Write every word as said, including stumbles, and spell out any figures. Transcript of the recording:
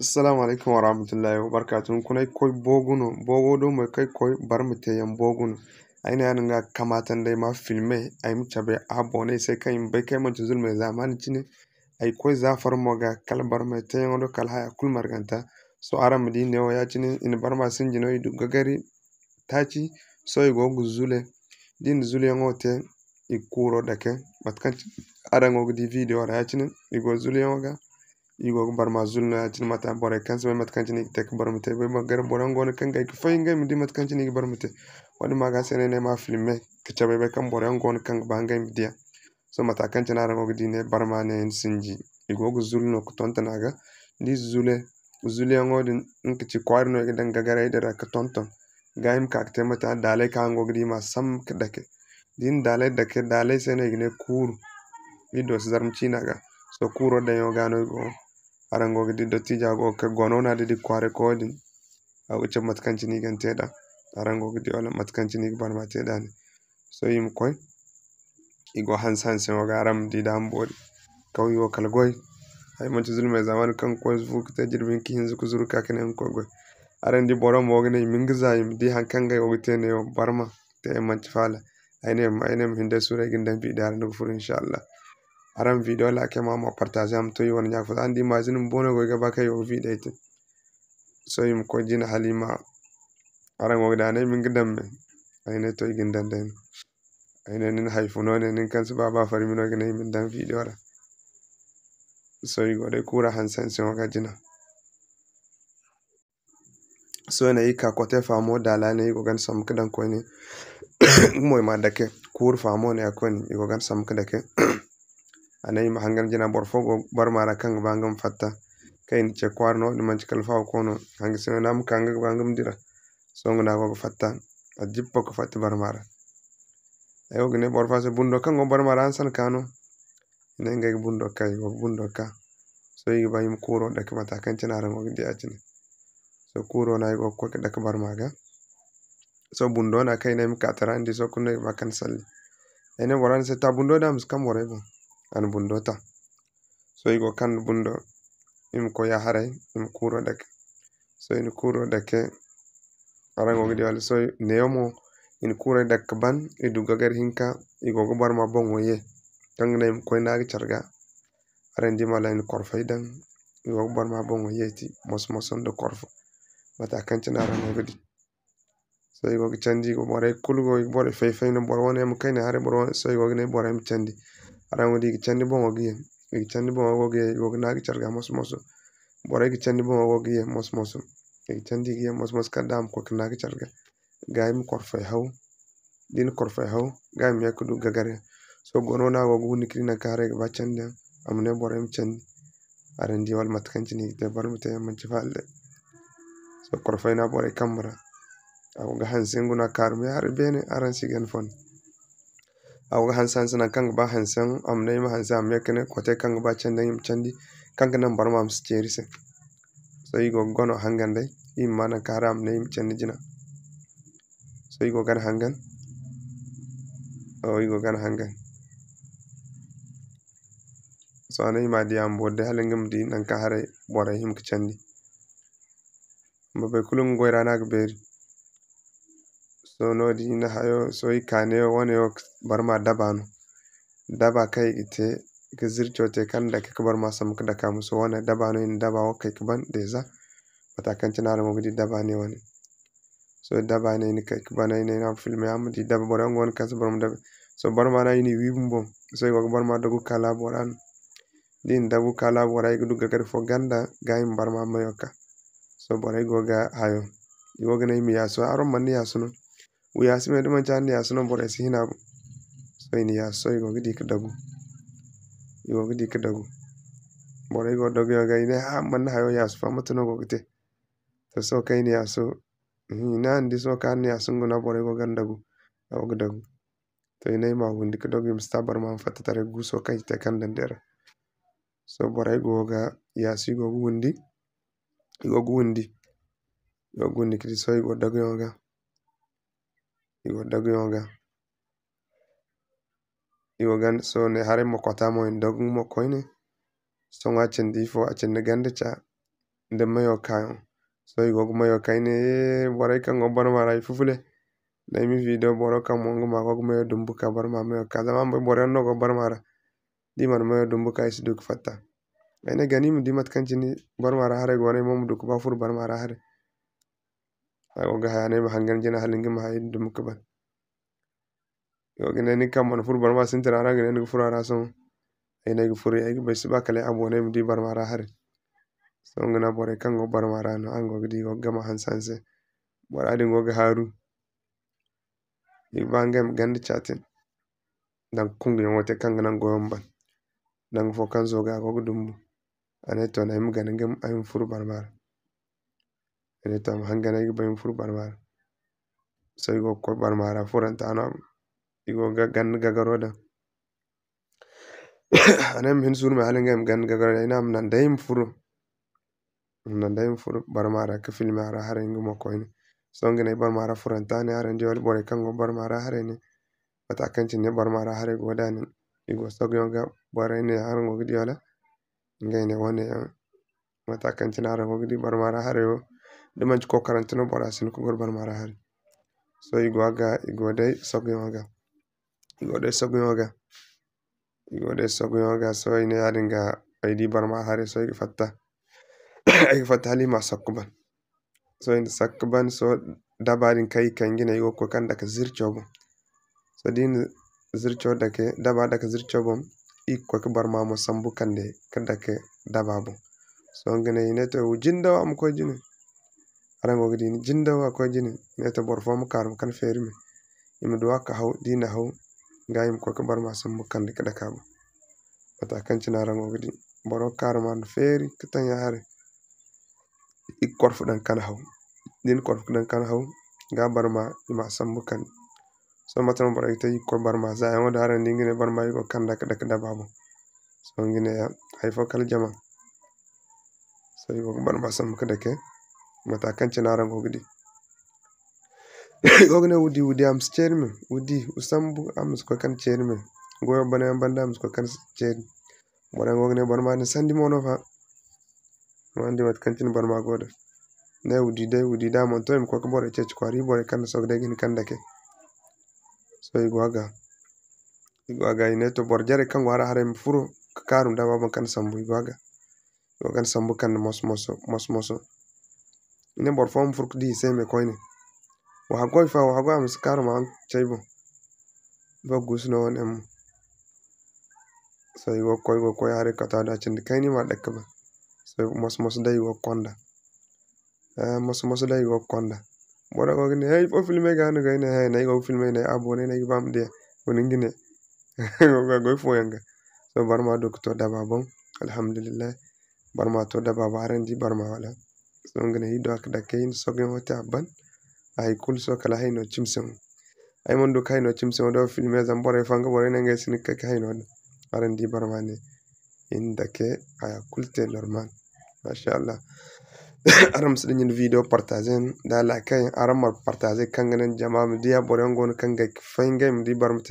Assalamu alaikum wa rahmatullahi wa barakatuh. Hunkuna ay koy boogu no, boogo do mo kay koy barma te yaŋ boogu no. Ay ne yaadin ga kamaata nda ay ma filme, ay ma cabe aboney se kaŋ i ma bay kaŋ ay manti zulmey zamani cine. Ay koy zaafar mo ga kala barma te yaŋo do kala haya kulu marganta. Sohõ araŋ ma di neewo ya-cine, i na barma sinji no, i du gagari taaci. Sohõ i go ga zule. Da i na zuleyaŋo te, i ga kuuro dake, mate kaŋ araŋ go ga di video ra ya-cine, i go zuleyaŋo ga, i go ga barma zulu no ya-cine. Mate borey kaŋ si bay mate kaŋ cine i ga te ka barma te, bay boro yaŋ go no kaŋ ga ay ga fay ngey ma di mate kaŋ cine i ga barma te. Wo-din ma ga se no ay ne ay ma filme ka cabe, bay kaŋ boro yaŋ go no kaŋ ga ba ngey ma diya. Sohõ mate kaŋ cine araŋ go ga di ne, barma ne ay na sinji, i go ga zulu no ka tonton a ga. Da i zule, zuleyaŋo din, nga ka ci kwaari no i ga daŋ gagaray din ra ka tonton. Ga i ma ka ka te mate daaley kaŋ araŋ go ga di, i ma a sambu ka dake. Da i na daaley dake, daaley se no i ga ne kuuru. Iri do si zarma ciina ga. Sohõ kuuro daŋyaŋo ga no i go. Araŋ go ga di dottiija go ga kay gono no a didi kwaaray koyo din. A go ga cabe mate kaŋ cine i ga ni te nd'a. Araŋ go ga di wala mate kaŋ cine i ga barma te nd'a ne. Sohõ i ma koy, i go hanse-hanseyaŋo ga, araŋ ma di nd'a ma boori. Kawyo kala goy. Ay manti zulmey zamani kaŋ ga koy fu ka te jirbi hinka hinza ka zuru ka ka ne ma koy goy. Araŋ di boro mo ga ne i ma nga za i ma di haŋ kaŋ ngey go ga te neewo barma te, ay manti faala. Ay ne, ay ne ma hin day suuru ay ga ni daŋ video ra ni ga furo inshallah. Araŋ video like ma, ma partager a ma to i wane ɲa fo. Araŋ di imagine bumbo no go ga ba kaŋ i go ga video te. Sohõ i ma koy jina hala i ma, araŋ go ga di a ne ay ma nga daŋ me. Ay ne to i ga ni daŋ day no. Ay ne nin hay fo no ne, nin kaŋ si ba ba farmi no ga ne i ma ni daŋ video ra. Sohõ i go day kuura hanse-hanseyaŋo ga jina. Sohõ ne i ka kote faamo daala ne i go ga ni sambu ka daŋ koyne. Nga mo i ma dake kuuru faamo ne a koyne i go ga ni sambu ka dake. A ne i ma hangan jina boro fo go barma ra kaŋ ga ba nga ma fatta. Kaŋ i na ce kwaara no, da manti kala faawo ko no, hangasino no a ma ka nga ga ba nga ma dira. Sohõ nga no a go ga fatta. A jippa ka fatta barma ra. Ay wo ga ne boro fo a se bundo kaŋ go barma ra hanse ka no. I ne ngey ga bundo ka, i go ga bundo ka. Sohõ i ga ba i ma kuuro dake mata kaŋ cine araŋ go ga di a cine. Sohõ kuuro no ay go ga koy ka dake barma ga. Sohõ bundo no a kaŋ i ne ay ma ka tara ni di sohõ kulu no ay ga ba ka ni salli. Ay ne bora ni se ta bundo da a ma si kaŋ borey boŋ. A na bundo ta. Sohõ i go ga kande bundo, i ma koy ya haray, i ma kuuro dake. Sohõ i na kuuro dake, araŋ go ga di wala? Sohõ neewo mo, i na kuurey dake ka ban, i du gagar hinka, i go ga barma boŋo ye. Kaŋ ga naŋ i ma koy naaga care ga. Araŋ di mala i na korfey daŋ, i go ga barma boŋo yeeti moso-moso nda korfo. Mata kaŋ cine araŋ go ga di. Sohõ i go ga candi, i go borey kulu go, borey fay-fay no, boro wane ma kayna haray, boro wane, sohõ i go ga ne borey ma candi. Araŋ wo di i ga candi boŋo ga ye, i ga candi boŋo go ga ye, i go ga naaga care ga moso-moso. Borey ga candi boŋo go ga ye moso-moso. I ga candi ga ye moso-moso kala da a ma koy ka naaga care ga. Ga i ma korfey haw, da i na korfey haw, ga i ma ye ka du gagar yaŋ. Sohõ gono no a go ga windi ka di nangu kaŋ haray ga ba candi yaŋ, a ma ne borey ma candi. Araŋ di wala mate kaŋ cine i ga te, barma te yaŋ manti faala day. Sohõ korfey no a borey kambe ra. A go ga hanse, nga no a kaaru me haray beene, araŋ si ga ni fondo. A go ga hanse, hanse nangu kaŋ ga ba hanse yaŋ, a ma ne i ma hanse, a ma ye ka ne kote kaŋ ga ba candi yaŋ i ma candi, kaŋ ga naŋ barma ma si ceeri se. Sohõ i go ga gono hangan day, i ma ma nangu kaŋ haray a ma ne i ma candi jina. Sohõ i go ga ni hangan. Oo, i go ga ni hangan. Sohõ a ne i ma di a ma boori day hala nga ma di nangu kaŋ haray borey hima ga candi. Amma boro kulu nga goy ra no a ga beeri. Sohõ noodin i na hayo, sohõ i ka neewo wane wo barma daba no. Daba kaŋ i ga te ga zirco te kaŋ dake ka barma sambu ka dake a muso wane daba no, i na daba wo kay ka ban deeza. Mata kaŋ cine araŋ go ga di daba ne wane. Sohõ daba ne i na kay ka ban, ay ne ay na filme araŋ ma di daba, boro yaŋ go no kaŋ si barma daba. Sohõ barma no i na i wi bumbo. Sohõ i go ga barma dagu ka laabu ra no. Da i na dagu ka laabu ra, i ga du gagari fo ganda ga i ma barma mayo ka. Sohõ borey go ga hayo, i go ga ne i ma yaasu, araŋ mana yaasu no? Wa yaasu me, da manti araŋ na yaasu no, borey si hina bo. Sohõ i na yaasu, sohõ i go ga di ka dagu. I go ga di ka dagu. Borey go daguyaŋ ga, i ne, "Ha, mana hayo yaasu fa, mate no go ga te?" To, sohõ kaŋ i na yaasu, i ne, "Araŋ di sohõ kaŋ araŋ na yaasu, nga no borey go ga dagu." A go ga dagu. To, i ne i ma windi ka dagu, i ma si ta barma ma fatta taray guuso kaŋ i te kaŋ daŋ day ra. Sohõ borey go ga yaasu, i go ga windi, i go ga windi, i go ga windi ka di. Sohõ i go daguyaŋo ga, i go daguyaŋo ga, i go ganda. Sohõ ne haray mo kota mo, i na dagu nga mo koyne. Sohõ a cindi ifo, a cindi ganda ca. nda mayo kaayaŋo. Sohõ i go ga mayo ka, ay ne, borey kaŋ go barma ra, i fufule. Day ma video boro kaŋ mo nga ma go ga mayo dumbu ka barma mayo ka, zama araŋ bay boro yaŋ no go barma ra. Da i mana mayo dumbu ka, i si du ga fatta. Ay ne, gani ma di mate kaŋ cine barma ra haray go no, ay mo ma du ga ba furo barma ra haray. A go ga haya no ay ma hangan jina hala nga ma haya dumbu ga ban. I go ga ne, ni kaŋ mana furo barma sintina ra, ga ne ni ga furo a ra sohõ. Ay ne ay ga furo, ay ga bay si ba kala ay aboney ma di barma ra haray. Sohõ nga no borey kaŋ go barma ra no araŋ go ga di, i go ga gama hanse hanse. Bora din go ga haaru. I ga ba ngey ma ganda caatin. Danga kunguyaŋo te kaŋ ga naŋ goyo ma ban. Nangu fo kaŋ zooga a go ga dumbu. A ne, to, ay ma gana ngey ma, ay ma furo barma ra. A ne, to, a ma hangan ay ga ba ay ma furo barma ra. Sohõ i go ga koy barma ra furanta no, i go ga ganda gagaro daŋ. A ne ay ma hin suuru me hala ngey ma ganda gagaro daŋ, ay ne a ma naŋ day ay ma furo. A ma naŋ day ay ma furo barma ra ka filme a ra haray nga mo koyne. Sohõ nga ne ay barma ra furanta ne, araŋ di wala borey kaŋ go barma ra haray ne. Mata kaŋ cine barma ra haray go da nin, i go sogyaŋo ga, borey ne araŋ go ga di wala? Ngey ne wane yaŋ. Mata kaŋ cine araŋ go ga di barma ra haray wo, da manti kokarante no bora si hin ka goro barma ra haray. Sohõ i go a ga, i go day sogyaŋo ga. I go day sogyaŋo ga. I go day sogyaŋo ga. Sohõ i ne yaadin ga ay di barma haray, sohõ ay ga fatta. Ay ga fatta hala i ma sakku ban. Sohõ i na sakku ban, sohõ daba din kaŋ i kaŋ jine, i go ga koy kaŋ dake zirco boŋ. Sohõ da i na zirco dake, daba dake zirco boŋ, i ga koy ka barma mo sambu kande ka dake daba boŋ. Sohõ nga ne, i ne to, jinda wo a ma koy jine. Araŋ go ga di, ni jinda wo a koy jine. I ne to, boro fo ma kaarum ka feeri me. I ma du a ka haw, da i na haw, ga i ma koy ka barma sambu kande ka dake a boŋ. Mata kaŋ cine araŋ go ga di, boro kaarum a na feeri ka taŋ ya haray. I ga korfo daŋ ka haw. Da i na korfo daŋ ka haw, ga barma i ma a sambu kande. Sohõ mate no borey ga te, i ga koy barma zaayaŋo da araŋ di nga ne barma i go ga kande ka dake daba boŋ. Sohõ nga ne ya, hay fo kala jama. Sohõ i go ga barma sambu ka dake, mata kaŋ cine araŋ go ga di. I go ga ne, wudi, wudi, a ma si ceeri me, wudi, wa sambu, a ma si koy kaŋ ceeri me. Goyo bana yaŋ banda, a ma si koy kaŋ ceeri. Boro yaŋ go ga ne, barma din sandi mo no fa. Araŋ di mate kaŋ cine barma go da. Ne wudi day, wudi da a mana to, i ma koy ka borey ceeci kwaara, i borey kaŋ na sohõ day ga hin kaŋ dake. Sohõ i go a ga. I go a ga, i ne to, boro jarey kaŋ go a ra haray ma furo ka kaarum daba boŋ kaŋ sambu, i go a ga. I go kaŋ sambu kande moso-moso, moso-moso. I ne boro fo ma furo ka di i se me koyne. Wa haggoy fa, wa haggoy a ma si kaarum a cey boŋ. Ifo guusu no wane mo. Sohõ i go ga koy, i go ga koy haray kata da cindi kayna i ma a dake ka ban. Sohõ moso-moso day i go ga konda. Eh, moso-moso day i go ga konda. Boro go ga ne, hey, ifo filme ga no ga ay ne, hey, ne ay go ga filme, ne aboney, ne ay ga ba ma diya. Guna nga ne. Go ga goy fooyaŋ ga. Sohõ barma do ga to daba boŋ. Alhamdulillahi. Barma to daba boŋ, araŋ di barma wala? Sohõ nga ne i do a ga dake, i na sohõ ga yaŋo te a ban. A hay kulu sohõ kala hayno cimse mo. Ay mana du ka hayno cimse wo do filme, zama borey fo nga borey ne ngey si hin ga kay ka hayno daŋ. Araŋ di barma ne, i na dake haya kulu te normal. Masha Allah. Araŋ ma si dinya ni video partager yaŋ da like yaŋ, araŋ ma partager kaŋ ga naŋ jama ma diya, boro yaŋ go no kaŋ ga ay ga fay ngey ma di barma te.